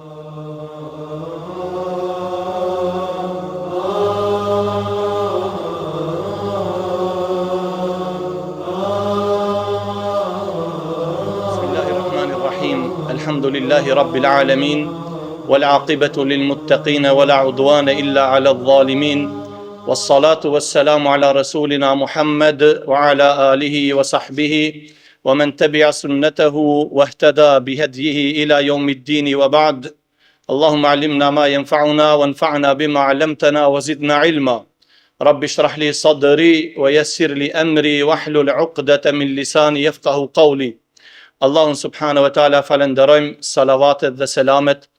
Bismillahirrahmanirrahim. Elhamdülillahi Rabbil alemin. Wal aqibetu lil muttaqin wa la udwan illa ala adh-dhalimin. Was-salatu was-salamu ala rasulina Muhammad wa ala alihi wa sahbihi wa man tabi'a sunnatahu wa ihtada bihadyihi ila yawmiddin wa ba'd. Allahumma allimna ma yanfa'una wanfa'na bima 'allamtana wa zidna ilma. Rabbi shrah li sadri wa yassir li amri wahlul 'uqdatan min lisani yafqahu qawli. Allahun subhanahu wa taala falënderojmë salavatet dhe selamet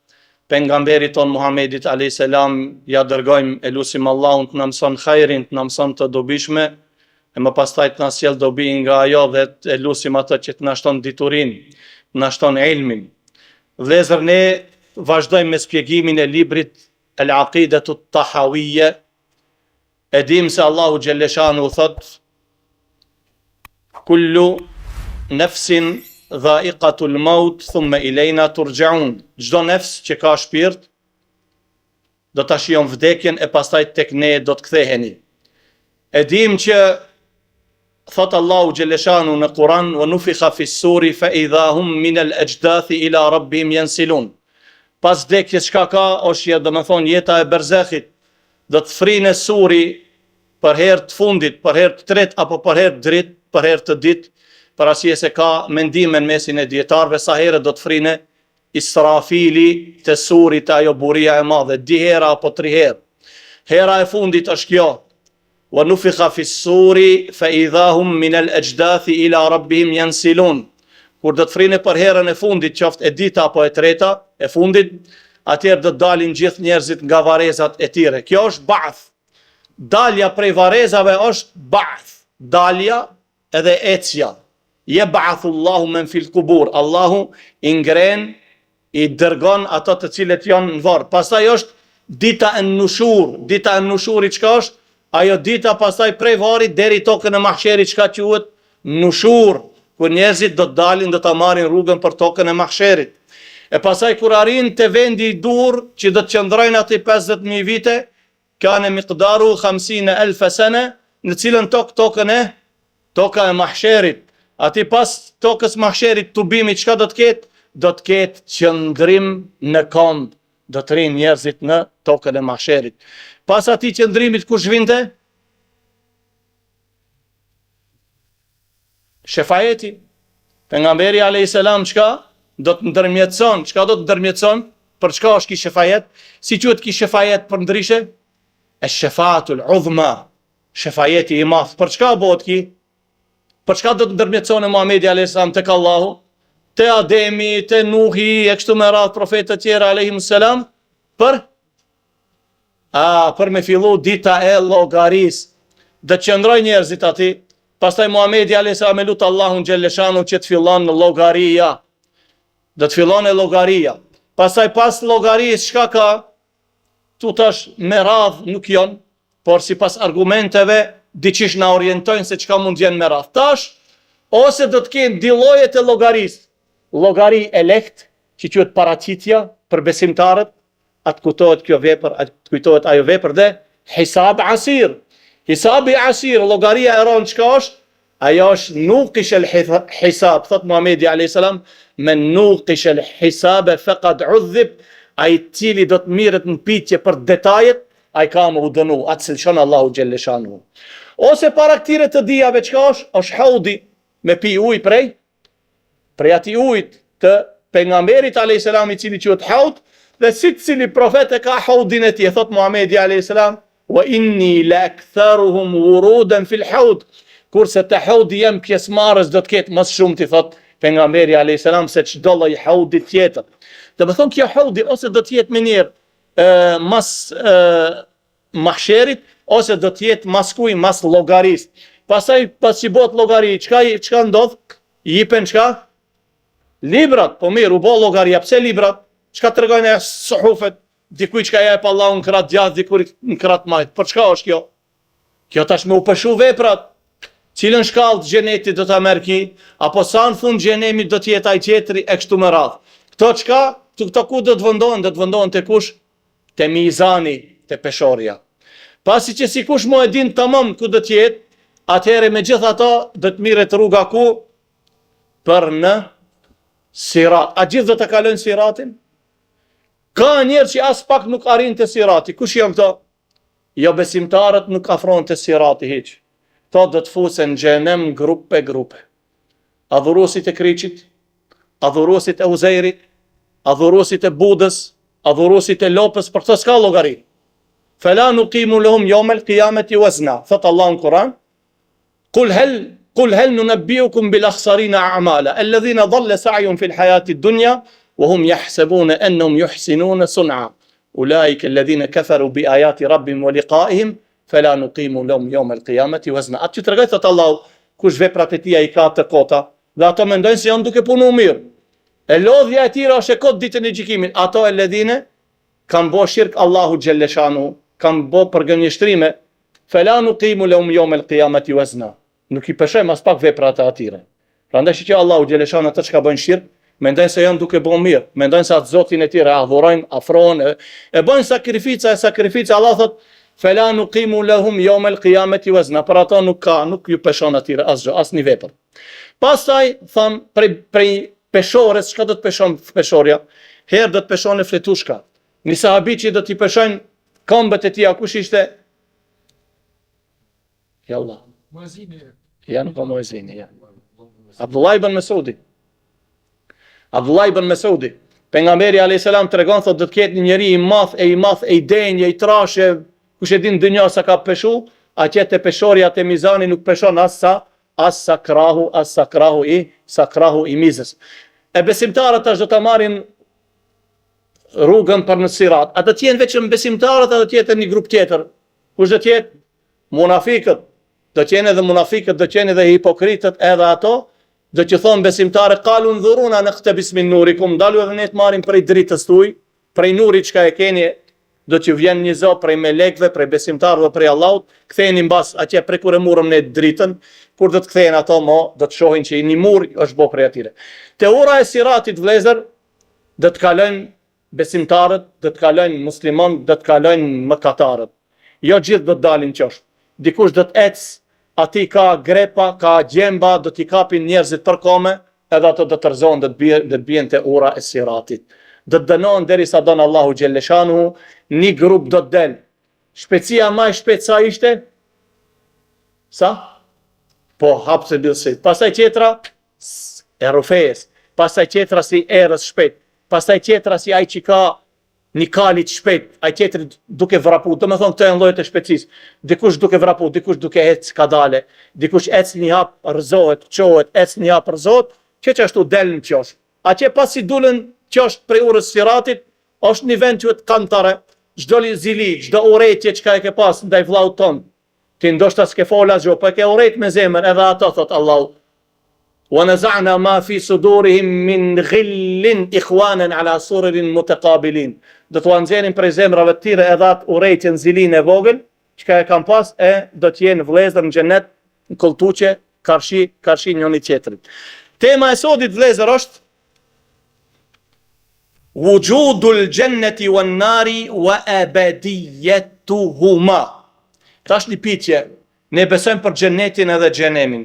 pejgamberit ton Muhammedit alayhis salam ja dërgojmë e lusim Allahun të na mëson hajrin, të na mëson të dobishme e më pastaj të na sjell dobi nga ajo dhe e lusim atë që të na shton diturinë, të na shton ilmin. Vëllezër ne vazhdojmë me shpjegimin e librit El Aqidatu Tahawiyye. E dim se Allahu xhelleshanu thot Kullu nefsin dhaikatul maut thumme ilejna turxheun. Çdo nefs që ka shpirt do ta shijon vdekjen e pastaj tek ne do të ktheheni. E dim që thot Allahu xhelleshanu në Kur'an wa nufikha fi suri fa idha hum min al ajdathi ila rabbihim yansilun. Pas vdekjes çka ka është domethënë jeta e berzehit. Do të frine suri për herë të fundit, për herë të tretë apo për herë të dritë, për herë të dytë, për arsye se ka mendime në mesin e dijetarëve sa herë do të frine Israfili te suri te ajo buria e madhe, dy herë apo tri herë. Hera e fundit është kjo, Wa nufikha fi suri fa idha hum min al ajdathi ila rabbihim yansilun. Kur do të frine për herën e fundit, qoftë e dyta apo e treta, e fundit, atëherë do të dalin gjithë njerëzit nga varrezat e tyre. Kjo është ba'th. Dalja prej varrezave është ba'th. Dalja edhe ecja. Jeb'athullahu men fil kubur. Allahu i ngren, i dërgon ato të cilët janë në varr. Pastaj është dita e nushur. Dita e nushurit çka është? Ajo dita pastaj prej varrit deri tokën e mahsherit çka quhet nushur, kur njerëzit do të dalin do ta marrin rrugën për tokën e mahsherit. E pastaj kur arrin te vendi i duhur që do të qëndrojnë aty 50.000 vite, Kane miqdaruhu khamsine elfe sene, në cilën tokë tokën e toka e mahsherit. Aty pas tokës mahsherit tubimit çka do të ketë? Do të ketë qëndrim në komb, do të rrinë njerëzit në tokën e mahsherit. Pas atij qëndrimit kush vinte? Shefajeti, pejgamberi alayhis salam çka do të ndërmjetëson, çka do të ndërmjetëson? Për çka është ki shefajet? Si quhet ki shefajet për ndryshe? E shefatul udhma, shefajeti i madh. Për çka bëhet ki? Për çka do të ndërmjetëson Muhamedi alayhis salam tek Allahu? Te Ademi, te Nuhi e kështu me radhë profetët e tjerë alayhim salam për A, për me fillu dita e llogarisë. Do të qëndrojnë njerëzit aty, pastaj Muhamedi alayhis salam e lut Allahun xhelleshanu që të fillon llogaria. Do të fillon e llogaria. Pastaj pas llogarisë çka ka? Tu tash me radhë nuk janë, por sipas argumenteve diqysh na orientojnë se çka mund të jenë me radhë. Tash ose do të kenë dy lloje të llogarisë. Llogari e lehtë, që quhet paraqitja për besimtarët, A të kujtohet kjo vepër, a të kujtohet ajo vepër dhe hisab asir. Hisabi asir, llogaria e rëndë çka është? Ajo është nukish el hisab, thot Muhamedi alayhis salam, men nukish el hisab faqad udhib, ai i cili do të mirret në pyetje për detajet, ai ka me u dënu, atë s'e lëshon Allahu xhelleshanu. Ose para këtyre të dyjave çka është? Është haudi me pi ujë prej prej atij ujit të pejgamberit alayhis salam i cili quhet haud dhe secili profet e ka haudin e tij, thot Muhamedi alayhis salam wa inni la aktharuhum wurudan fil haud kurse te haudi jem pjesëmarrës do të ketë më së shumti thot pejgamberi alayhis salam se çdo lloj haudi tjetër. Domethënë kjo haudi ose do të jetë menjëherë mas e, mahsherit ose do të jetë mas kuj mas llogarisë. Pastaj pasi bëhet llogari, çka çka ndodh? Jipen çka? Librat, po mirë, u bë llogaria, pse librat? Çka tregojnë suhufet? Dikuj çka jep Allahu në krah djathtë, dikuj në krah të majtë. Për çka është kjo? Kjo tash me u peshu veprat. Cilën shkallë të xhenetit do ta merr ki, apo sa në fund xhenemit do të jetë ai tjetri e kështu me radhë. Këto çka, këto ku do të vendohen, do të vendohen te kush? Te mizani, te peshorja. Pasi që sikush mo e din tamam ku do të jetë, atëherë megjithatë do të mirret rruga ku për në sirat. A gjithë do të kalojnë siratin? Ka njerëz që aspak nuk arrijnë te sirati. Kush janë këto? Jobesimtarët nuk afrohen te sirati hiç. Këto do të fusen në xhehenem grupe grupe. Adhuruesit e kryqit, adhuruesit e Uzejrit, adhuruesit e Budës, adhuruesit e lopës, për këto s'ka llogari. Fela nukimu lehum jeumel kijameti wezna, thotë Allahu në Kur'an, Kul hel Kul hel nunebbiukum bil akhsarina a'mala alladhina dhalla sa'yuhum fil hayati dunya wa hum yahsabuna annahum yuhsinuna sun'a ulaika alladhina kafaru bi ayati rabbihim wa liqa'ihim fala nuqimu lahum yawm al-qiyamati wazna. Atë që tregoj thot Allahu, kush veprat e tija i ka të kota dhe ato mendojnë se janë duke punu mirë. E lodhja e tyre është e kot ditën e gjykimit. Ato alladhina kanë bo shirk Allahu xhelleshanuhu, kanë bo përgënjeshtrime Fela nuqimu lehum jawmel qiyamati wazna. Nuk i peshojmë aspak veprat e atyre. Prandaj shiko Allahu xheleshanuhu ata çka bëjnë shirk, mendojnë se janë duke bo mirë, mendojnë se atë Zotin e tyre e adhurojnë, afrohen, e, e bëjnë sakrifica e sakrifica. Allah thot fela nuqimu lehum jawmel qiyamati wazna. Për ato nuk ka, nuk ju peshon atyre asgjë, asnjë vepër. Pastaj tham prej prej peshores, çka do të peshon peshorja? Herë do të peshon fletushka. Një sahabi që do t'i peshojnë Këmbët e tija kush ishte? Jalla. Muezini. Ja nuk ka Muezini, ja. Abdullah ibn Mesudi. Abdullah ibn Mesudi. Pejgamberi alayhis salam tregon thotë do të ketë një njeri i madh e i madh e i denjë e i trashë, kush e din dynja sa ka peshu, atje te peshorja te mizani nuk peshon as sa as sa krahu, as sa krahu i sa krahu i mizës. E besimtarët tash do ta marrin rrugën për në sirat. A do të jenë veçëm besimtarët, a do të jetë një grup tjetër? Kush do të jetë? Munafikët. Do të jenë edhe munafikët, do të jenë edhe hipokritët, edhe ato do t'ju thonë besimtarët kalu ndhuruna nektebis min nurikum, ndalu edhe ne të marrim prej dritës tuj, prej nurit çka e keni, do t'ju vjen një zë prej melekëve, prej besimtarëve, prej Allahut, ktheheni mbas atje prej kur e murëm ne dritën, kur do të kthehen ato mo, do të shohin që një mur është bo prej atyre. Te ura e siratit vëllezër, Do të kalojnë besimtarët, do të kalojnë muslimanët, do të kalojnë mëkatarët. Jo gjithë do të dalin qosh. Dikush do të ecë, aty ka grepa, ka gjemba, do t'i kapin njerëzit për kome, edhe ato do të rrëzohen, do të bien, do të bien te ura e Siratit. Do të dënohen derisa don Allahu xhelleshanuhu, një grup do të del. Shpejtësia ma e shpejtë sa ishte? Sa? Po, hapse bilësit. Pastaj tjetra, e rrufesë, pastaj tjetra si erës shpejt, pastaj tjetra si ai që ka një kali të shpejt, ai tjetri duke vrapu, domethonë këto janë llojet e shpejtësisë. Dikush duke vrapu, dikush duke ec kadale, dikush ec një hap rrëzohet, çohet, ec një hap rrëzohet, që qashtu del në qosh. Atje pasi dulën qosh prej urës Siratit, është një vend quhet Kantare, çdo zili, çdo urrejtje çka e ke pas ndaj vllaut tënd, Ti ndoshta s'ke fol asgjë, po e ke urrejt me zemër edhe ato thot Allahu. Wa naza'na ma fi sudurihim min ghillin ikhwanan ala sururin mutaqabilin. Do t'ua nxjerrin prej zemrave të tyre edhe atë urrejtjen zilinë e vogël, çka e kanë pas e do të jenë vëllezër në xhenet, në kolltuqe, karshi, karshi njëri tjetrit. Tema e sodit vëllezër është Wuxhudul xhenneti wan nari wa ebedijetuhuma. Tash një pyetje, ne besojmë për xhennetin edhe xhenemin.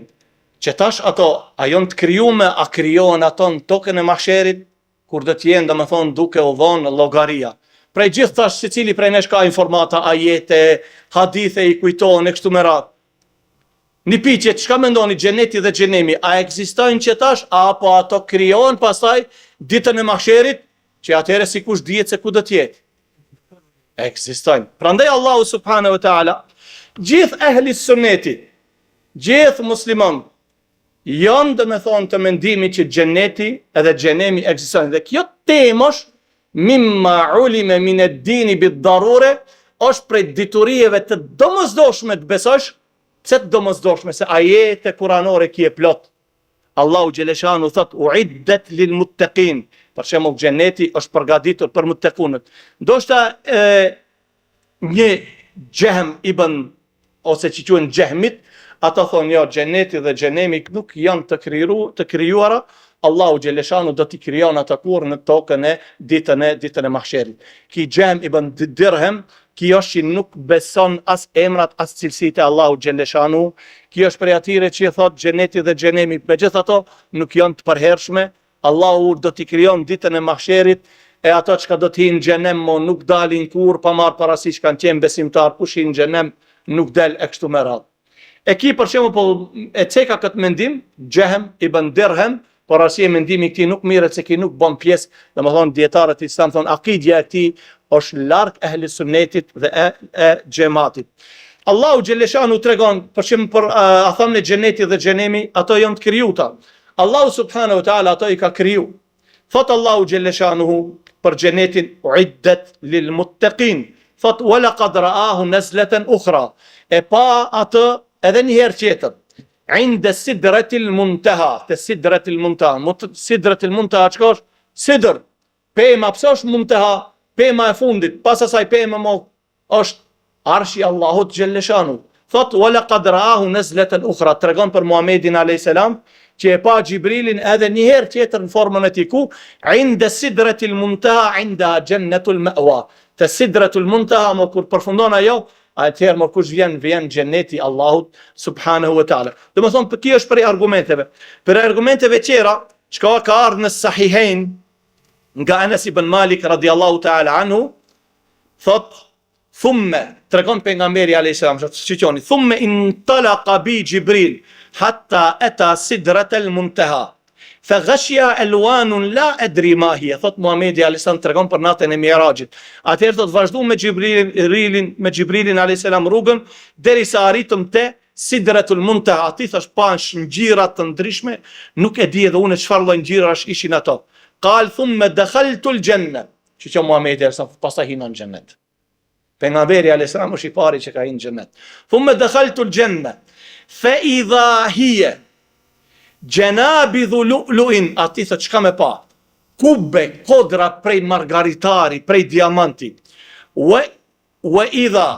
Që tash ato, a janë të krijume, a krijohen ato në tokën e mahsherit, kur do të jenë, domethonë, duke u dhonë llogaria. Prej gjithë tash, secili prej nesh ka informata, ajete, hadithe i kujtohen e kështu me radhë. Një pyetje, çka mendoni xheneti dhe xhenemi, a ekzistojnë që tash apo ato krijohen pastaj ditën e mahsherit, që atëherë sikush dihet se ku do të jetë? Ekzistojnë. Prandaj Allahu subhanahu wa taala gjithë ehli sunneti, gjithë muslimanët janë domethonë të mendimit që xheneti edhe xhenemi ekzistojnë. Dhe kjo temë është mimma ulime min ed-dini bid darure, është prej diturieve të domosdoshme të besosh Pse të domosdoshme se ajete kuranore ki e plot. Allahu xheleshanu thot uiddet lil muttaqin. Për shembull xheneti është përgatitur për muttekunët. Ndoshta e, një Xhehm ibn ose që quhen xhehmit, ata thonë jo xheneti dhe xhenemi nuk janë të krijuar, të krijuara, Allahu xheleshanu do t'i krijon ato kur në tokën e ditën e ditën e mahsherit. Ki Xhehm ibn Dirhem, ki është që nuk beson as emrat as cilësitë e Allahut xheleshanu, ki është prej atyre që thot xheneti dhe xhenemi, megjithato nuk janë të përhershme, Allahu do t'i krijon ditën e mahsherit e ato çka do të hinë n'xhenem mo nuk dalin kurrë pa marrë parasysh kanë qenë besimtar kush hin n'xhenem nuk del e kështu me radhë. E ki për shembull po e ceka këtë mendim, Xhehm ibn Dirhem, por arsye mendimi i këtij nuk mirret se ki nuk bën pjesë, domethënë dijetarët islam thonë akidja e këtij është larg ehli sunnetit dhe e, e xhematit. Allahu xheleshanu tregon për shembull për a thamë ne xheneti dhe xhenemi, ato janë të krijuta. Allahu subhanahu wa taala ato i ka kriju. Thot Allahu xheleshanuhu për xhenetin uiddet lil muttaqin. Thot wa laqad ra'ahu nazlatan ukhra. E pa atë edhe një herë tjetër. Inda sidratil muntaha, te sidratil muntaha, sidratil muntaha çka është? Sidër. Pema pse është muntaha? Pema e fundit, pas asaj peme mo është arshi i Allahut xhelleshanu. Thot wa laqad ra'ahu nazlatan ukhra, tregon për Muhamedin alayhis salam që e pa Xhibrilin edhe një herë tjetër në formën e tij ku inda sidratil muntaha inda jannatul ma'wa. Te sidratul muntaha mo kur përfundon ajo, atëherë mo kush vjen vjen xheneti i Allahut subhanahu wa taala. Domethënë për kjo është prej argumenteve. Prej argumenteve tjera, çka ka ardhur në Sahihain nga Anas ibn Malik radiallahu ta'ala anhu, Thot, Thumme, tregon pejgamberi alayhis salam, shiqoni, thumme intalaqa bi Jibril hatta ata sidrat al-muntaha. Fa ghashiya alwanun la adri ma hiya. Thot Muhamedi alayhis salam tregon për natën e Mi'rajit. Atëherë thot vazhdu me Xhibrilin, me Xhibrilin alayhis salam rrugën derisa arritëm te Sidratul Muntaha, aty thash pash ngjyra të ndryshme, nuk e di edhe unë çfarë lloj ngjyrash ishin ato. Qal thumme dakhaltu al-janna. Që që Muhammedi alejhi selam, pastaj hina në xhennet. Pejgamberi alejhi selam është i pari që ka hi në xhennet. Thumme dekhaltu xhenne, fe idha hije, xhenabidhu lu'luin, aty thot çka me pa, kube, kodra prej margaritari, prej diamanti, ue, ue idha,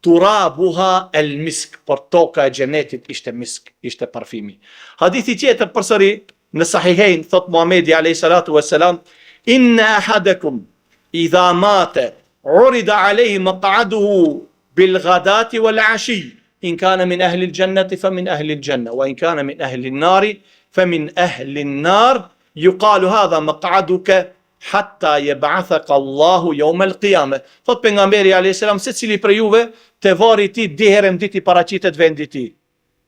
Turabuha el misk, por toka e xhenetit ishte misk, ishte parfimi. Hadithi tjetër përsëri në Sahihein thot Muhamedi alayhi salatu vesselam, "Inna ahadakum idha mate urida alayhi maq'aduhu bil ghadati wal ashi, in kana min ahli al jannati fa min ahli al janna wa in kana min ahli an nari fa min ahli an nar, yuqalu hadha maq'aduka Hatta yeb'athaka Allahu yawm al-qiyame. Thotë pejgamberi alejhi selam secili prej juve te varri i tij dy herë në ditë i paraqitet vendi i tij.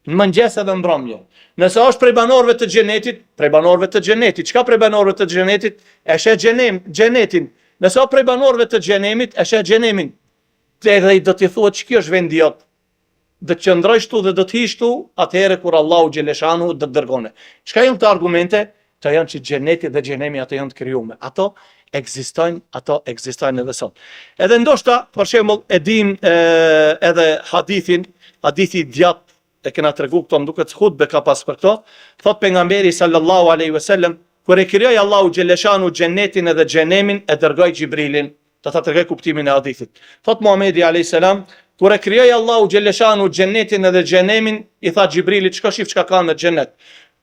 Në mëngjes edhe në mbrëmje. Nëse është prej banorëve të xhenetit, prej banorëve të xhenetit, çka prej banorëve të xhenetit? E sheh xhenem, xhenetin. Nëse është prej banorëve të xhenemit, e sheh xhenemin. Edhe do t'i thuhet që kjo është vendi jot. Do të qëndrojsh këtu dhe do të hish këtu atëherë kur Allahu xheleshanuhu do të dërgone. Çka janë këto argumente? Këto janë që xheneti dhe xhenemi ato janë të krijume. Ato ekzistojnë, ato ekzistojnë edhe sot. Edhe ndoshta, për shembull, e dim e, edhe hadithin, hadithi i gjatë e kena tregu këto, më duket hutbe ka pas për këto, thot pejgamberi sallallahu alaihi wasallam, kur e krijoi Allahu xheleshanu xhenetin edhe xhenemin, e dërgoi Xhibrilin Do ta tregoj kuptimin e hadithit. Thot Muhamedi alayhis salam, kur e krijoi Allahu xheleshanu xhenetin edhe xhenemin, i tha Xhibrilit, shko shif çka ka në xhenet.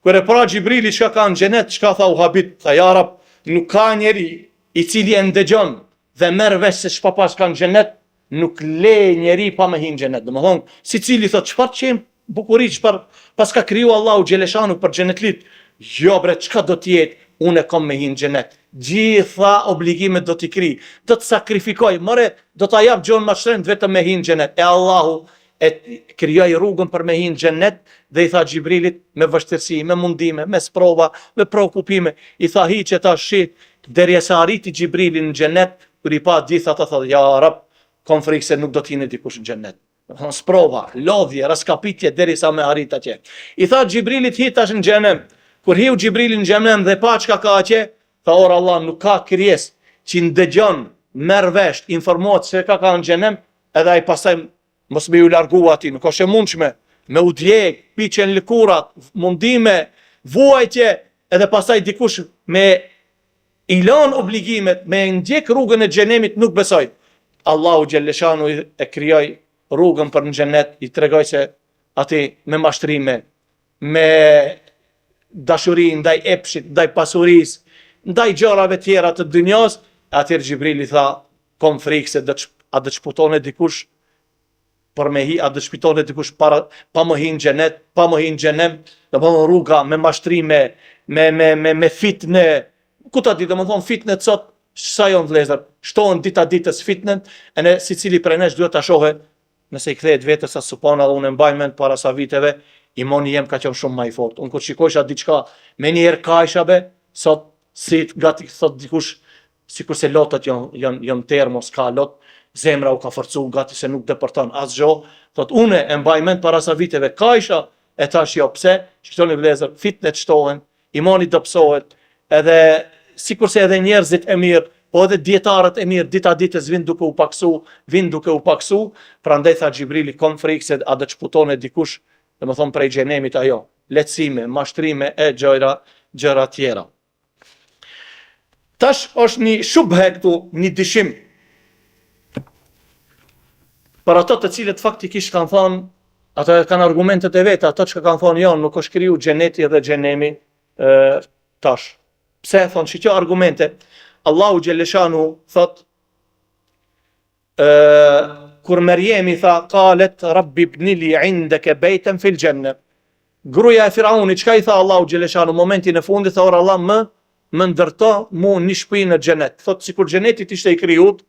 Kur e pa Xhibrili çka ka në xhenet, çka tha u habit, tha ja Rab, nuk ka njeri i cili e ndëgjon dhe merr vesh se çka paska në xhenet, nuk le njeri pa me hi në xhenet. Domethënë, secili thot çfarë qenë Bukuri çfarë paska kriju Allahu xheleshanu për xhenetlit jo bre çka do të jetë unë kam me hi në xhenet gjitha obligimet do t'i krij do të sakrifikoj more do ta jap gjonë ma shtrenjtë vetëm me hi në xhenet e Allahu e krijoi rrugën për me hi në xhenet dhe i tha Xhibrilit me vështirësi me mundime me sprova me preokupime i tha hi që ta shih derisa arriti Xhibrili në xhenet kur i pa gjithë ata tha ja Rab kam frikë se nuk do të hinë dikush në xhenet Domethënë sprova, lodhje, raskapitje derisa me arrit atje. I tha Xhibrilit hi tash në xhenem. Kur hiu Xhibrili në xhenem dhe pa çka ka atje, tha or Allah nuk ka krijesë që ndëgjon, merr vesh, informohet se çka ka në xhenem, edhe ai pastaj mos me ju largu atij, nuk është e mundshme me u djeg, piqen lëkurat, mundime, vuajtje, edhe pastaj dikush me I lanë obligimet me e ndjek rrugën e xhenemit nuk besoj. Allahu xhelleshanu e krijoi rrugën për në xhenet, i tregoi se aty me mashtrime, me dashuri ndaj epshit, ndaj pasurisë, ndaj gjërave tjera të dynjas, atëherë Xhibrili tha, kom frikë se do të a do të shputone dikush për me hi, a do të shpitone dikush para, pa më hi në xhenet, pa më hi në xhenem, domethënë rruga me mashtrime, me, me, me, me fitne, ku ta di, domethënë fitnet sot, sa janë vllezër, shtohen dita ditës fitnet, e ne secili prej nesh duhet ta shohë Nëse i kthehet vetes a subhanallah unë e mbaj mend para sa viteve imani jem ka qenë shumë ma i fortë. Unë kur shikojsha diçka menjëherë kajsha be, sot si gati thot dikush sikurse lotët janë janë janë termo s'ka lot, zemra u ka forcu gati se nuk depërton asgjë. Thot unë e mbaj mend para sa viteve kajsha e tash jo pse? Shikoni vëllezër, fitnet shtohen, Imani dobësohet, edhe sikurse edhe njerëzit e mirë, po edhe dijetarët e mirë dita ditës vijnë duke u pakësu, vijnë duke u pakësu, prandaj tha Xhibrili kom frikë se a do të shputone dikush, domethënë prej xhenemit ajo, lehtësime, mashtrime e gjëra, gjëra tjera. Tash është një shubhe këtu, një dyshim. Për ato të cilët faktikisht kanë thonë, ato e kanë argumentet e veta, ato që kanë thonë, jo, nuk është kriju xheneti dhe xhenemi e, tash. Pse e thonë, që kjo argumente, Allahu xheleshanuhu thot, e, kur Merjemi tha, kalet, rabbi bnili indeke bejten fil xhenne. Gruaja e Firaunit, çka i tha Allahu xheleshanuhu, momentin e fundit, tha, or Allah, më, më ndërto mu një shpi në xhenet. Thot, sikur xheneti të ishte i krijut,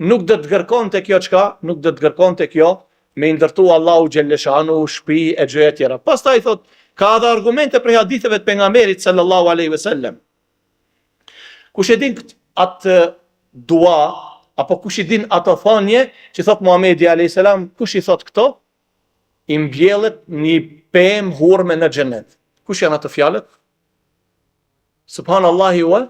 Nuk do të kërkonte kjo çka, nuk do të kërkonte kjo me i ndërtu Allahu xhelleshanuhu shpi e gjëra tjera. Pastaj thot, ka edhe argumente prej haditheve të pejgamberit sallallahu alaihi wasallam. Kush e din atë dua apo kush i din ato thonje që thot Muhamedi alaihi salam, kush i thot këto? I mbjellet një pemë hurme në xhenet. Kush janë ato fjalët? Subhanallahi wa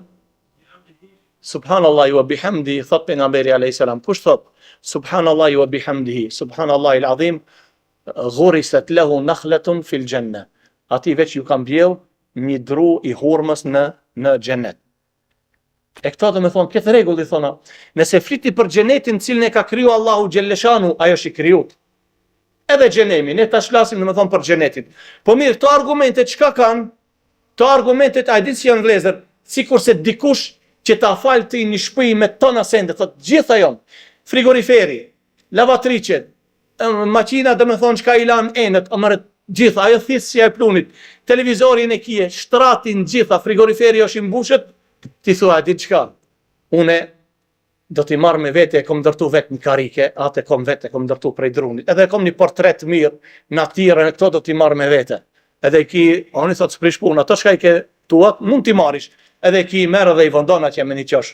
Subhanallahi wa bihamdihi thot pejgamberi alayhis salam. Kush thot Subhanallahi wa bihamdihi Subhanallahi al-azim ghurisat lahu nakhlatun fil janna. Atij veç ju ka mbjell një dru i hurmës në në xhenet. E këto domethonë, këtë rregull i thona, nëse fliti për xhenetin cilin e ka kriju Allahu xhelleshanu, ajo është i krijut. Edhe xhenemi, ne tash flasim domethonë për xhenetin. Po mirë, këto argumente çka kanë? Këto argumentet a e din si janë vëllezër, sikurse dikush që ta fal ty një shpi me tona sende, thotë gjitha janë. Frigoriferi, lavatriçet, maqina domethonë çka i lan enët, o more gjitha, ajo thithësja e pluhnit, televizorin e kije, shtratin gjitha, frigoriferi është i mbushët, ti thua e din çka, une do t'i marr me vete e kom ndërtu vetë një karike, atë e kom vetë e kom ndërtu prej drunit, edhe e kom një portret mirë, natyrën e këto do t'i marr me vete. Edhe i ki, oni thot s'prish punë, ato çka i ke tuat, mund t'i marrish, edhe i ki i merr edhe i vendon atje me një qosh.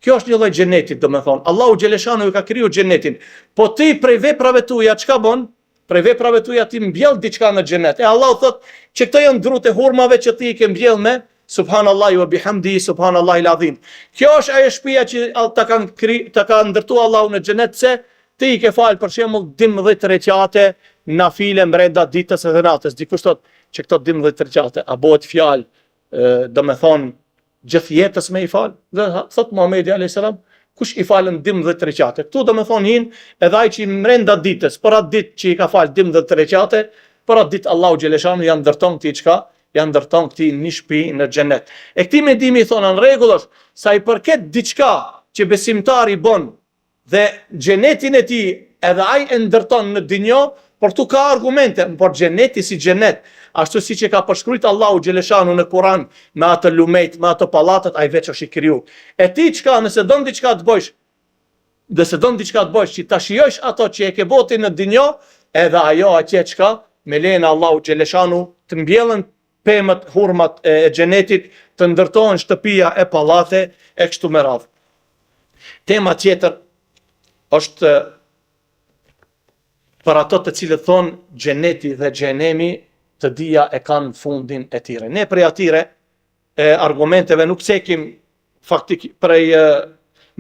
Kjo është një lloj xhenetit, domethonë. Allahu xheleshanu e ka kriju xhenetin. Po ti prej veprave tuja çka bon? Prej veprave tuja ti mbjell diçka në xhenet. E Allahu thot që këto janë drutë e hurmave që ti i ke mbjell me Subhanallahi wa bihamdihi subhanallahi l'adhim. Kjo është ajo shtëpia që ta kanë kri, ta ka ndërtu Allahu në xhenet se ti i ke fal për shembull 12 rekate nafile mbrenda ditës edhe natës. Dikush thot që këto 12 rekate a bëhet fjalë domethonë gjithë jetës me i fal, dhe thot Muhamedi alayhis salam, kush i falën 12 rekate. Këtu domethonë hin edhe ai që i mrenda ditës, për atë ditë që i ka fal 12 rekate, për atë ditë Allahu xheleshanu ja ndërton këtij çka, ja ndërton këtij një shtëpi në xhenet. E këtij mendimi i thonë në rregull është sa i përket diçka që besimtari bën Dhe xhenetin e tij edhe ai e ndërton në dynjo, por këtu ka argumente, por xheneti si xhenet, ashtu siç e ka përshkrujt Allahu xheleshanu në Kur'an me ato lumejt, me ato pallatet, ai veç është i kriju. E ti çka, nëse don diçka të bëjsh, nëse don diçka të bëjsh që ta shijojsh ato që e ke bo ti në dynjo, edhe ajo atje çka, me lejen e Allahu xheleshanu të mbjellën pemët, hurmat e xhenetit, të ndërtohen shtëpia e pallate e kështu me radhë. Tema tjetër është për ato të cilët thonë xheneti dhe xhehenemi të dyja e kanë fundin e tyre. Ne prej atyre e argumenteve nuk cekim faktik prej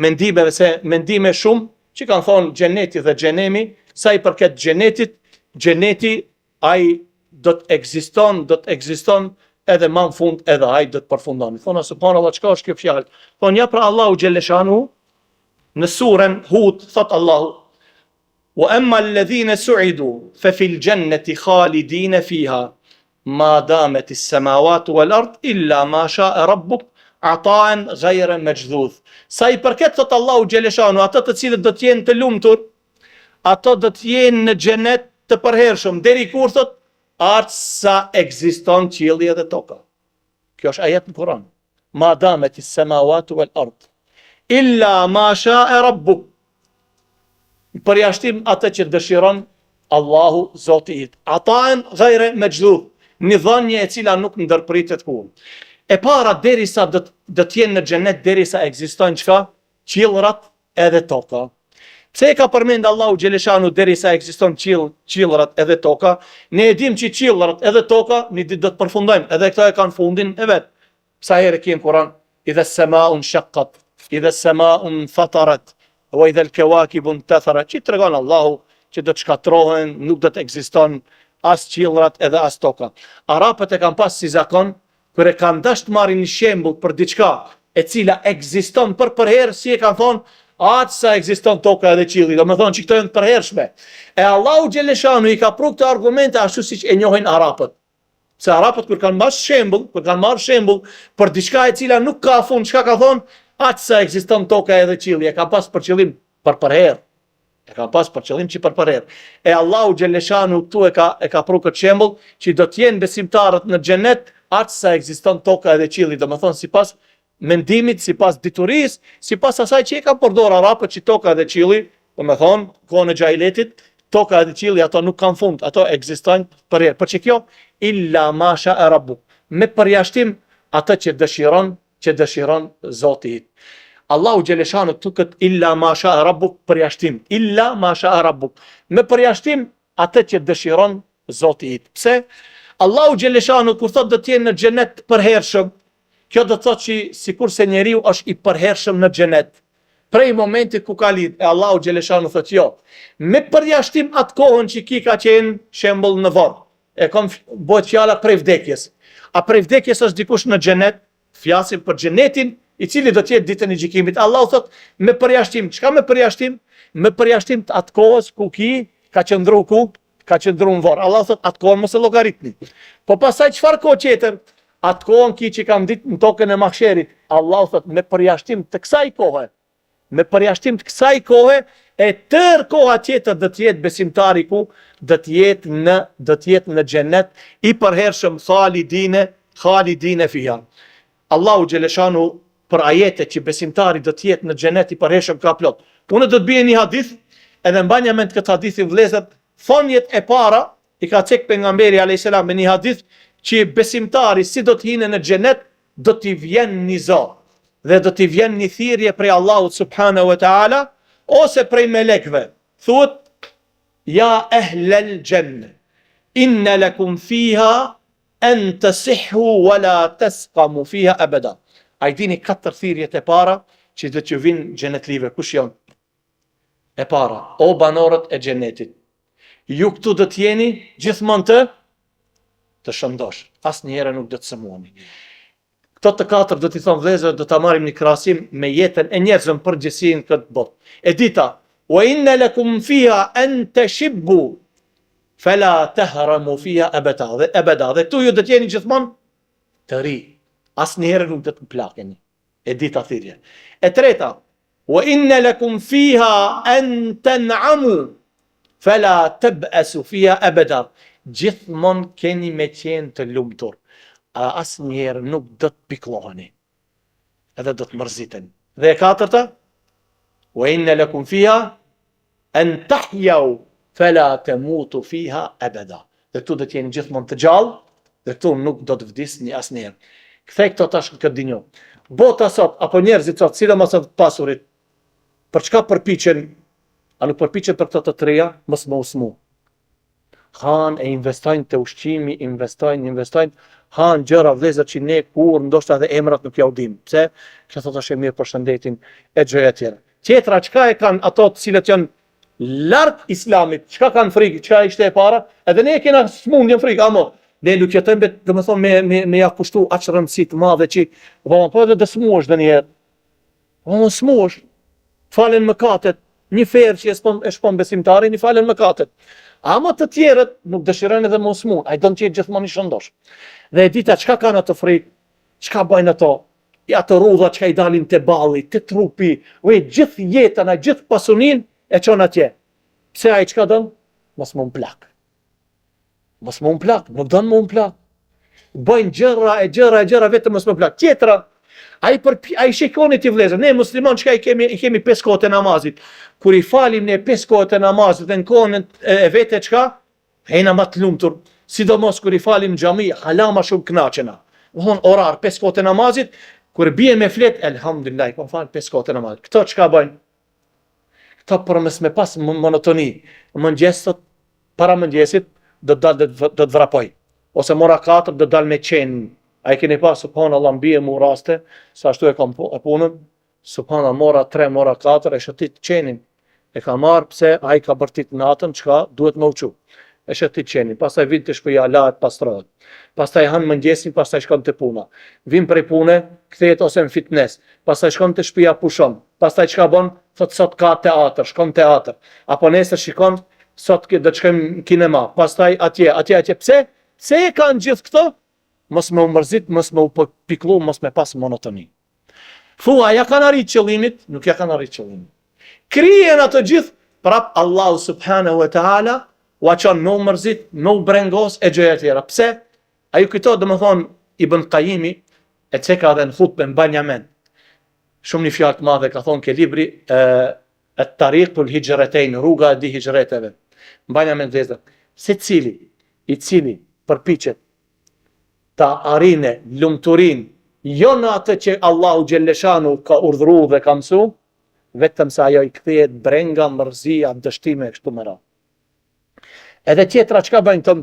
mendimeve se mendime shumë që kanë thonë xheneti dhe xhehenemi, sa i përket xhenetit, xheneti Ai do të ekziston, do të ekziston edhe ma në fund edhe ai do të përfundon. Thona subhanallah çka është kjo fjalë? Thonë ja pra Allahu xheleshanu në suren Hud thot Allahu Wa amma alladhina su'idu fa fil jannati khalidin fiha. Ma dameti semawatu wal ard illa ma sha'a rabbuk ata'en ghayra majdhudh. Sa i përket thot Allahu xheleshanu, ato të cilët do të jenë të lumtur, ato do të jenë në xhenet të përhershëm, deri kur thot aq sa ekziston qielli edhe toka. Kjo është ajet në Kur'an. Ma dameti semawatu wal ard illa ma sha'a rabbuk. Në përjashtim atë që dëshiron Allahu Zoti yt. Ataen ghayre mexhdhudh, një dhënie e cila nuk ndërpritet kurrë. E para derisa do të do të jenë në xhenet derisa ekzistojnë çka? Qiellrat edhe toka. Pse e ka përmend Allahu xheleshanu derisa ekziston qiell, qiellrat edhe toka? Ne e dimë që qiellrat edhe toka një ditë do të përfundojnë, edhe këto e kanë fundin e vet. Sa herë ke në Kur'an, idha as-sama'u inshaqqat, idha as-sama'u infatarat, wa idha al-kawakibu intatharat, që tregon Allahu që do të shkatërrohen, nuk do të ekziston as qiellrat edhe as toka. Arabët e kanë pas si zakon, kur e kanë dashtë të marrin një shembull për diçka e cila ekziston për përherë, si e kanë thonë, aq sa ekziston toka edhe qielli, domethonë që këto janë të përhershme. E Allahu xheleshanu i ka pru këto argumente ashtu siç e njohin arabët. Se arabët kur kanë marrë shembull, kur kanë marrë shembull për diçka e cila nuk ka fund, çka ka thonë, aq sa ekziston toka edhe qielli, e ka pas për qëllim për përherë. E ka pas për qëllim që për përherë. E Allahu xheleshanu këtu e ka e ka pru këtë shembull që do të jenë besimtarët në xhenet aq sa ekziston toka edhe qielli, domethënë sipas mendimit, sipas diturisë, sipas asaj që e kanë përdorë arabët që toka dhe qielli, domethonë, kohën e xhahiletit, toka edhe qielli ato nuk kanë fund, ato ekzistojnë përherë. Për që kjo, illa ma sha'a rabbuk, me përjashtim atë që dëshiron, që dëshiron Zoti yt. Allahu xheleshanu këtu këtë illa ma sha'a rabbuk përjashtim, illa ma sha'a rabbuk, me përjashtim atë që dëshiron Zoti yt. Pse? Allahu xheleshanu kur thotë do të jenë në xhenet të përhershëm, kjo do të thotë që sikurse njeriu është i përhershëm në xhenet, prej momentit ku ka lind, e Allahu xheleshanu thotë jo, me përjashtim atë kohën që ki ka qenë shembull në vorr. E kam bëhet fjala prej vdekjes. A prej vdekjes është dikush në xhenet? Flasim për xhenetin i cili do të jetë ditën e gjykimit. Allahu thot me përjashtim, çka me përjashtim? Me përjashtim të atë kohës ku ki ka qëndru ku ka qëndru në vorr. Allahu thot atë kohën mos e llogaritni. Po pastaj çfarë kohë tjetër? Atë kohën ki që ka nditë në tokën e mahsherit. Allahu thot me përjashtim të kësaj kohe. Me përjashtim të kësaj kohe, e tërë koha tjetër do të jetë besimtari ku do të jetë në do të jetë në xhenet i përhershëm khalidine khalidine fiha. Allahu xheleshanu për ajete që besimtari do të jetë në xhenet i përhershëm ka plot. Unë do të bie një hadith, edhe mbanja mend këtë hadithin vëllezër, thonjet e para i ka cek pejgamberi alayhis salam me një hadith që besimtari si do të hinë në xhenet do t'i vjen një zë dhe do t'i vjen një thirrje prej Allahut subhanahu wa taala ose prej melekëve. Thuhet ja ehlel xhenne inna lakum fiha en tasihhu wa la tasqamu fiha abada. A i dini katër thirrjet e para që do t'ju vinë xhenetlive, kush janë? E para, o banorët e xhenetit, ju këtu do të jeni gjithmonë të të shëndosh, asnjëherë nuk do të sëmuheni. Këto të katër do t'i thonë vëllezër, do ta marrim një krahasim me jetën e njerëzve në përgjithësi në këtë botë. E dyta, wa inna lakum fiha an tashibbu fala tahramu fiha abada. Dhe abada, dhe këtu ju do të jeni gjithmonë të ri. Asnjëherë nuk do të plakeni. E dyta thirrje. E treta, Wa inna lakum fiha an tan'amu fala tab'asu fiha abada. Gjithmonë keni me qenë të lumtur, a asnjëherë nuk do të pikëlloheni. Edhe do të mërziteni. Dhe e katërta, wa inna lakum fiha En tahjau fela temutu fiha ebeda. Dhe këtu do të jeni gjithmonë të gjallë dhe këtu nuk do të vdisni asnjëherë. Kthej këto tash në këtë dynjo. Bota sot apo njerëzit sot, sidomos të pasurit, për çka përpiqen? A nuk përpiqen për këto të treja, mos me u smu. Han e investojnë te ushqimi, investojnë, investojnë, han gjëra vëllezër që ne kurrë ndoshta edhe emrat nuk ja u dimë. Pse? Kjo thotë është e mirë për shëndetin e gjëra të tjera. Tjetra çka e kanë ato të cilët janë larg islamit, çka kanë frikë, çka ishte e para, edhe ne e kena smundjen frikë, amo ne nuk jetojmë, domethënë me me me ja kushtu aq rëndësi të madhe që po po edhe do smuhesh ndonjëherë. Po mos smuhesh. Falen mëkatet, një ferë që e shpon, e shpon besimtarin, i falen mëkatet. Ama të tjerët nuk dëshirojnë edhe me u smu, ai don të jetë gjithmonë i shëndosh. Dhe e dita çka kanë ato frikë, çka bëjnë ato, i ato rrudha çka i dalin te balli, te trupi, ue gjithë jetën, ai gjithë pasuninë e çon atje. Pse ai çka don? Mos me u mplak. Mos me u mplak, nuk don me u mplak. Bëjnë gjëra e gjëra e gjëra vetëm mos me u mplak. Tjetra, ai për ai shikoni ti vëllezër, ne musliman çka i kemi i kemi pesë kohët e namazit. Kur i falim ne pesë kohët e namazit dhe në kohën e, e vete çka? Jena ma të lumtur, sidomos kur i falim në xhami, hala ma shumë kënaqena. Do thonë orar pesë kohët e namazit, kur bie me flet, elhamdulillah, i kam fal pesë kohët e namazit. Këto çka bëjnë? Këto për mos me pas monotoni, në mëngjes sot para mëngjesit do të dal do të, do të vrapoj. Ose ora 4 do të dal me qen. A i keni pa subhanallah m'bie mu raste, se ashtu e kam e punën, subhanallah ora 3, ora 4 e shëtit qenin. E ka marrë pse ai ka bërtit natën, çka duhet me u çu. E shëtit qenin, pastaj vin te shpia, lahet, pastrohet. Pastaj han mëngjesin, pastaj shkon te puna. Vin prej pune, kthehet ose në fitnes. Pastaj shkon te shpia pushon. Pastaj çka bon? Thot sot ka teatër, shkon teatër. Apo nesër shikon sot do të shkojmë në kinema. Pastaj atje, atje, atje. Pse? Pse e kanë gjithë këto? Mos me u mërzit, mos me u pikllu, mos me pas monotoni. Thua, ja kanë arrit qëllimit? Nuk ja kanë arrit qëllimit. Kryen ato gjithë, prap Allahu subhanahu wa ta'ala, ua çon me u mërzit, me u brengos e gjëra tjera. Pse? A ju kujtohet domethonë Ibn Kajimi e ceka edhe në hutbe mbanja mend. Shumë një fjalë të madhe ka thonë ke libri e, e Tarikul Hixhretejn, rruga e dy hixhreteve. Mbanja mend vëllezër. Secili i cili përpiqet ta arrijë lumturinë jo në atë që Allahu xhelleshanu ka urdhëru dhe ka mësu, vetëm se ajo i kthehet brenga, mërzia, dështime e kështu me radhë. Edhe tjetra çka bëjnë këto,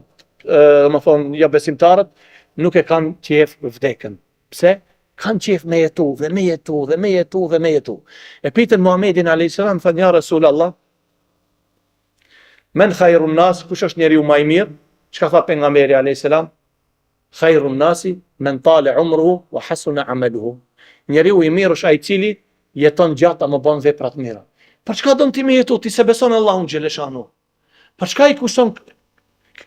domethonë, jo besimtarët, nuk e kanë qef vdekën. Pse? Kanë qef me jetu dhe me jetu dhe me jetu dhe me jetu. E pyetën Muhammedin a.s. thanë ja Rasul Allah, men khajrun nas, kush është njeriu ma i mirë? Çka tha pejgamberi a.s. Khajrun nasi men tale umruhu wa hasuna amaluhu. Njeriu i mirë është ai i cili jeton gjatë ama bën vepra të mira. Për çka don ti me jetu, ti s'e beson Allahun xheleshanu? Për çka i kushton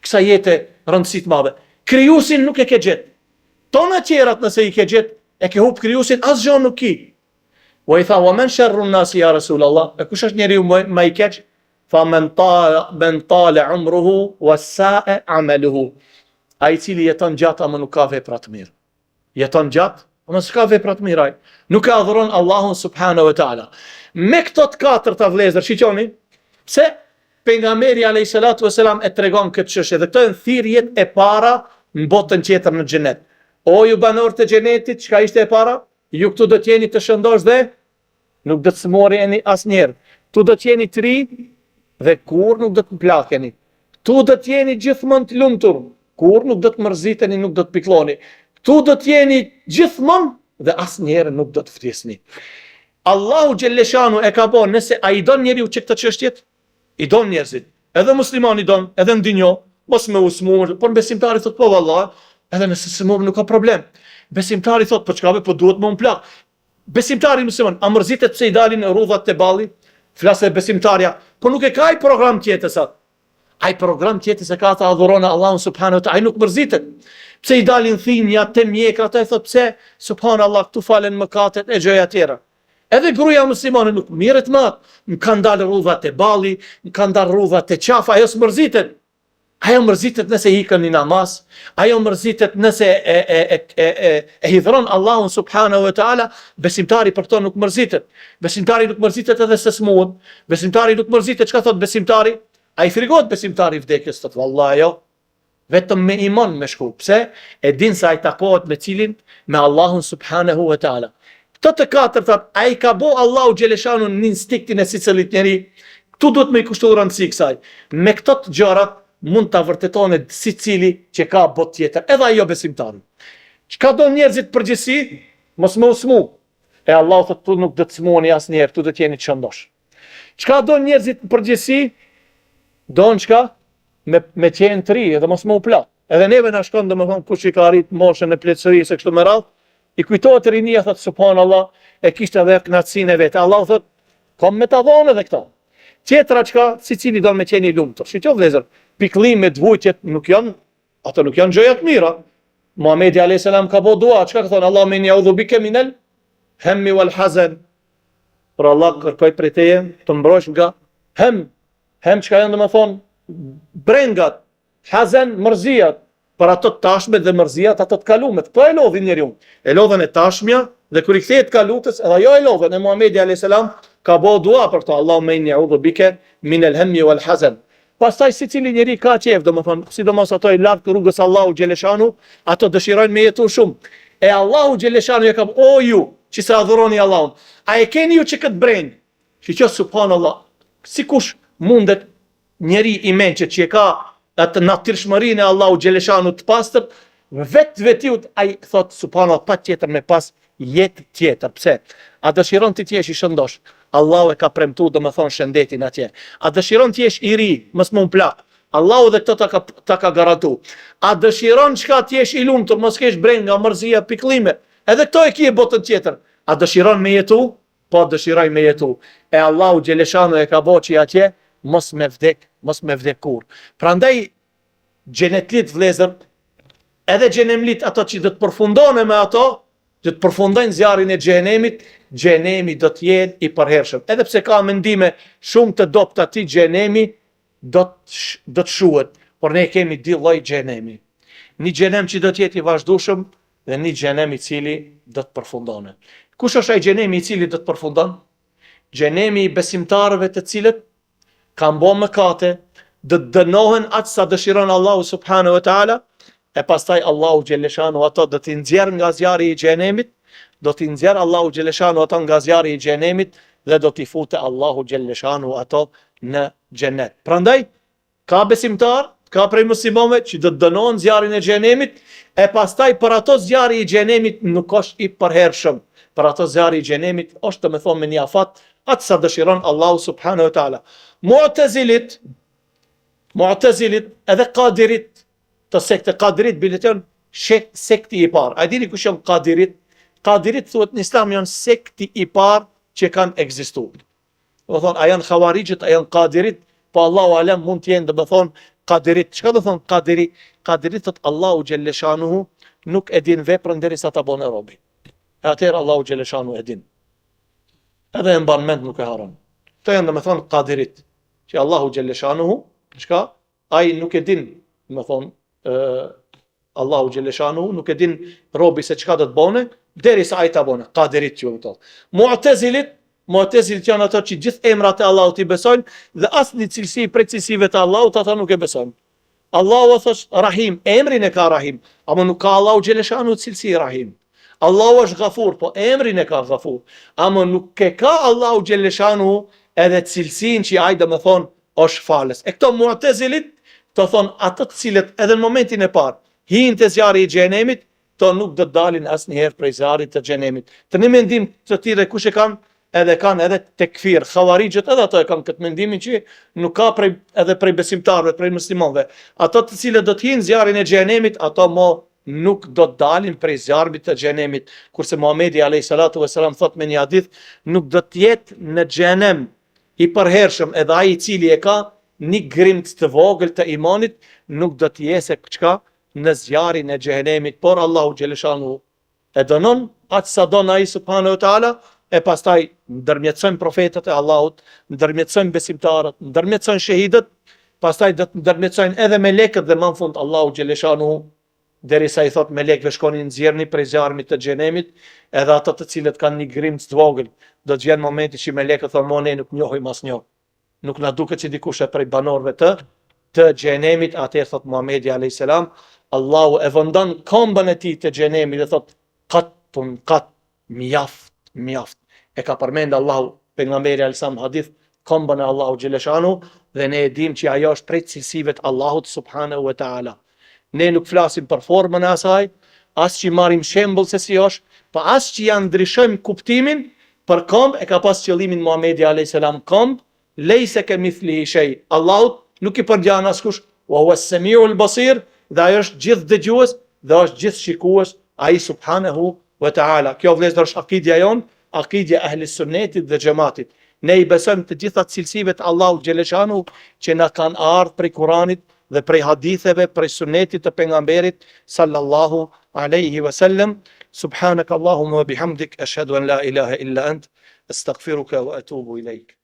kësaj jete rëndësi të madhe? Krijuesin nuk e ke gjet. Tona tjerat nëse i ke gjet, e ke hup krijuesin, asgjë nuk ki. Wa i tha, wa men sherrun nasi ja Rasul Allah, e kush është njeriu më, më i keq? Tha men ta men tale umruhu wa sae amaluhu. Ai i cili jeton gjatë ama nuk ka vepra të mira. Jeton gjatë, ama s'ka vepra të mira. Nuk e adhuron Allahun subhanahu wa taala. Me këto të katërta vëllezër, shiqoni, pse pejgamberi alayhi salatu wasalam e tregon këtë çështje dhe këto janë thirrjet e para në botën tjetër në xhenet. O ju banorë të xhenetit, çka ishte e para? Ju këtu do të jeni të shëndosh dhe nuk do të sëmureni asnjëherë. Këtu do të jeni të ri dhe kurrë nuk do të mplakeni. Këtu do të jeni gjithmonë të lumtur, kurrë nuk do të mërziteni, nuk do të piklloni. Këtu do të jeni gjithmonë dhe asnjëherë nuk do të vdisni. Allahu xhelleshanu e ka bo nëse a i don njeriu që këto çështjet, i don njerëzit. Edhe muslimani don, edhe në dynjo, mos me u smur, por besimtari thot po valla, edhe nëse sëmurem nuk ka problem. Besimtari thot po çka be, po duhet me u mplak. Besimtari musliman, a mërzitet pse i dalin rrudhat te balli? Flas edhe besimtarja, po nuk e ka ai program tjetër sa. Ai program tjetër se ka ta adhuron Allahun subhanahu wa taala, ai nuk mërzitet. Pse i dalin thinja te mjekra, ai thot pse subhanallahu këtu falen mëkatet e gjëra tjera. Edhe gruaja muslimane nuk mirret me atë, më kanë dalë rrudhat te balli, më kanë dalë rrudhat te qafa, ajo s'mërzitet. Ajo mërzitet nëse ikën një namaz, ajo mërzitet nëse e, e, e, e, e, e hidhron Allahun subhanahu wa taala, besimtari për këto nuk mërzitet. Besimtari nuk mërzitet edhe se smuhet. Besimtari nuk mërzitet, çka thot besimtari? A i frigohet besimtari vdekjes, thot vallahi jo. Vetëm me iman me shku. Pse? E din se ai takohet me cilin? Me Allahun subhanahu wa taala. Këto të katërtat, a i ka bo Allahu xheleshanu në instinktin e secilit njeri? Këtu duhet me i kushtu rëndësi kësaj. Me këto të gjërat mund ta vërtetone secili që ka botë tjetër, edhe ai jo besimtari. Çka do njerëzit përgjithësi? Mos me u smu. E Allahu thotë këtu nuk do të smuheni asnjëherë, këtu do të jeni të shëndosh. Çka do njerëzit në përgjithësi? Don çka? Me me qenë të ri edhe mos me u plak. Edhe neve na shkon domethënë kush i ka arrit moshën e pleqërisë e kështu me radhë, i kujtohet rinia thotë subhanallah, e kishte edhe kënaqësinë e vet. Allahu thotë, kam me ta dhënë edhe këto. Tjetra çka, secili don me qenë i lumtur. Shiko vëllezër, Pikëllimet, vujtjet nuk janë, ato nuk janë gjoja të mira. Muhamedi alayhis salam ka bo dua, çka ka thonë Allahumme inni eudhu bike minel hemmi wal hazen. Pra Allah kërkoj prej teje të mbrojsh nga hem, hem çka janë domethonë brengat, hazen mërzijat, për ato të tashmet dhe mërzijat ato të kalumet. Këto e lodhin njeriun. E lodhën e tashmja dhe kur i kthehet kalutës, edhe ajo e lodhën. E Muhamedi alayhis salam ka bo dua për këto, Allahumme inni eudhu bike minel hemmi wal hazen. Pastaj secili njeri ka qejf, domethonë, sidomos ato e larg rrugës Allahu xheleshanu, ato dëshirojnë me jetu shumë. E Allahu xheleshanu e ka, o ju, që s'e adhuroni Allahun, a e keni ju që këtë brengë? Shiqo subhanallah, si kush mundet njeri i mençur që e ka atë natyrshmërinë e Allahu xheleshanu të pastër, vetvetiut ai thot subhanallah patjetër me pas jetë tjetër. Pse? A dëshiron ti të jesh i shëndosh? Allahu e ka premtu domethonë shëndetin atje. A dëshiron të jesh i ri, mos me u plak? Allahu dhe këto ta ka, ta ka garantu. A dëshiron çka të jesh i lumtur, mos kesh brenga, mërzia, pikëllime? Edhe këto e ki botën tjetër. A dëshiron me jetu? Po dëshiroj me jetu. E Allahu xheleshanu e ka bo që atje mos me vdek, mos me vdek kurrë. Prandaj xhenetlit vëllezër, edhe xhenemlit ato që do të përfundojnë me ato, do të përfundojnë zjarrin e xhenemit, xhenemi do të jetë i përhershëm. Edhe pse ka mendime shumë të dobta ti xhenemi do të do të shuhet, por ne kemi dy lloj xhenemi. Një xhenem që do të jetë i vazhdueshëm dhe një xhenem i cili do të përfundone. Kush është ai xhenemi i cili do të përfundon? Xhenemi i besimtarëve të cilët kanë bo mëkate, do të dënohen aq sa dëshiron Allahu subhanahu wa taala, e pastaj Allahu xheleshanu ato do t'i nxjerr nga zjarri i xhenemit, do t'i nxjerr Allahu xheleshanu ato nga zjarri i xhenemit dhe do t'i fute Allahu xheleshanu ato në xhenet. Prandaj Ka besimtarë, ka prej muslimanëve që do të dënohen zjarrin e xhenemit, e pastaj për ato zjarri i xhenemit nuk është i përhershëm. Për ato zjarri i xhenemit është domethonë me një afat, aq sa dëshiron Allahu subhanahu wa taala. Mu'tazilit, Mu'tazilit edhe Kadirit, të sekte Kadirit bile janë sekti i parë. A e dini kush janë Kadirit? Kadirit thuhet në Islam janë sekti i parë që kanë ekzistuar. Domethonë, a janë havarixhët, a janë kadirit, po Allahu alem mund të jenë, domethonë, kadirit. Çka do thonë kadiri? Kadirit thot Allahu xhelleshanuhu nuk e din veprën derisa ta bone robi. E atëherë Allahu xhelleshanuhu e din. Edhe e mban mend nuk e harron. Këto janë domethonë kadirit, që Allahu xhelleshanuhu, çka? Ai nuk e din, domethonë, Allahu xheleshanuhu nuk e din robi se çka do të bone, derisa ai ta bone. Kadirit quhen këto. Mu'tazilit, Mu'tazilit janë ato që gjithë emrat e Allahut i besojnë dhe asnjë cilësi prej cilësive të Allahut ata nuk e besojnë. Allahu thosh Rahim, emrin e ka Rahim, ama nuk ka Allahu xheleshanuhu cilësi Rahim. Allahu është Gafur, po emrin e ka Gafur, ama nuk e ka Allahu xheleshanuhu edhe cilësinë që ai domethonë është falës. E këto Mu'tazilit, këto thonë ato të cilët edhe në momentin e parë hyjnë te zjarri i xhehenemit, këto nuk do të dalin asnjëherë prej zjarrit të xhehenemit. Të një mendim të tillë kush e kanë, edhe kanë edhe tekfir, havarixhët edhe ato e kanë këtë mendimin që nuk ka prej edhe prej besimtarëve, prej muslimanëve. Ato të cilët do të hyjnë zjarrin e xhehenemit, ato mo nuk do të dalin prej zjarrit të xhehenemit. Kurse Muhamedi alayhi salatu vesselam thotë me një hadith, nuk do të jetë në xhehenem i përhershëm edhe ai i cili e ka një grimcë të vogël të imanit nuk do të jesë çka në zjarrin e xhehenemit por Allahu xheleshanuhu e dënon aq sa don ai subhanahu wa taala e pastaj ndërmjetësojnë profetët e Allahut ndërmjetësojnë besimtarët ndërmjetësojnë shehidët pastaj do të ndërmjetësojnë edhe melekët dhe më në fund Allahu xheleshanuhu Derisa i thotë melekëve shkoni nxjerrni prej zjarmit të xhenemit edhe ata të cilët kanë një grimcë të vogël, do të vjen momenti që melekët thonë mo ne nuk njohim asnjë, nuk na duket që dikush e prej banorëve të të xhenemit, atëherë thotë Muhamedi alejhi selam, Allahu e vëndon këmbën e tij te xhenemi dhe thotë katun kat Mjaft, mjaft. E ka përmend Allahu, pejgamberi alejhi selam në hadith, këmbën e Allahut xheleshanu dhe ne e dimë që ajo është prej cilësive të Allahut subhanahu wa taala. Ne nuk flasim për formën e asaj, as që marrim shembull se si është, po as që ja ndryshojmë kuptimin për këmbë e ka pas qëllimin Muhamedi alejhi selam këmbë, Lejse ke mithlihi shej, Allahut nuk i përngjan askush, wa huwa as-semi'ul basir, dhe ai është gjithëdëgjues dhe është gjithëshikues, ai subhanehu wa ta'ala. Kjo vëllezër është akidja jonë, akidja e ehli sunnetit dhe xhematit. Ne i besojmë të gjitha cilësive të Allahut xheleshanuhu që na kanë ardhur prej Kuranit dhe prej haditheve, prej sunetit të pejgamberit sallallahu alaihi wasallam. Subhanaka Allahumma wa bihamdik ashhadu an la ilaha illa ant astaghfiruka wa atubu ilaik.